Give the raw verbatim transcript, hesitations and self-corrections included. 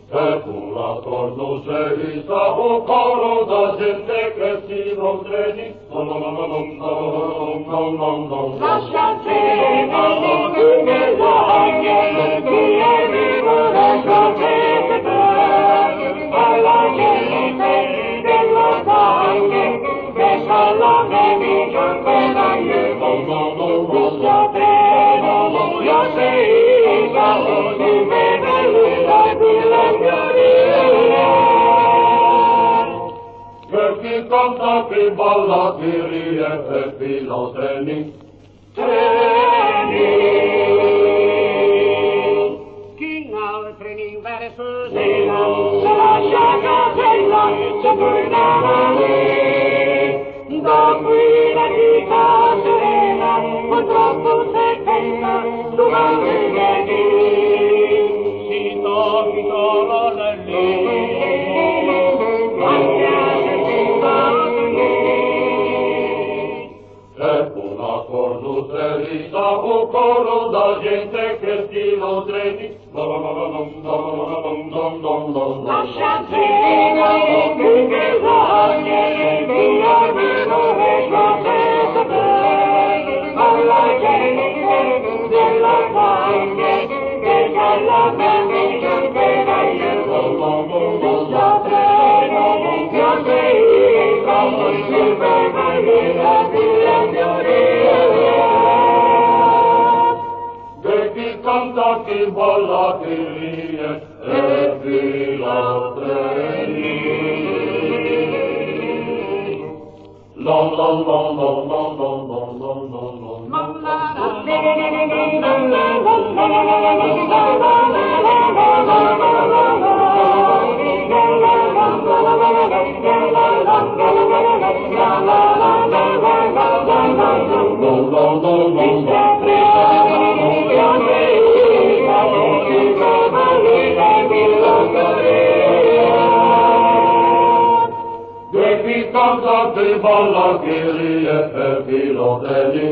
E con la cornuse vista o coro da gente che si non credi. Lasciate Che chi canta, chi balla, chi ride e chi lo teni. Teni. Chi al teni verso Zela, se lascia casella, se torna lì. Dopo la vita serena, purtroppo se pensa, domani vedi. Si tocchi solo lì. Eco la cornuserita, o coro da gente che si lo treni. Lasciate la gente che la gente, la gente, la gente, De chi canta, chi balla, chi ride e chi la treni. De chi canta, chi balla, chi ride e chi lo teni.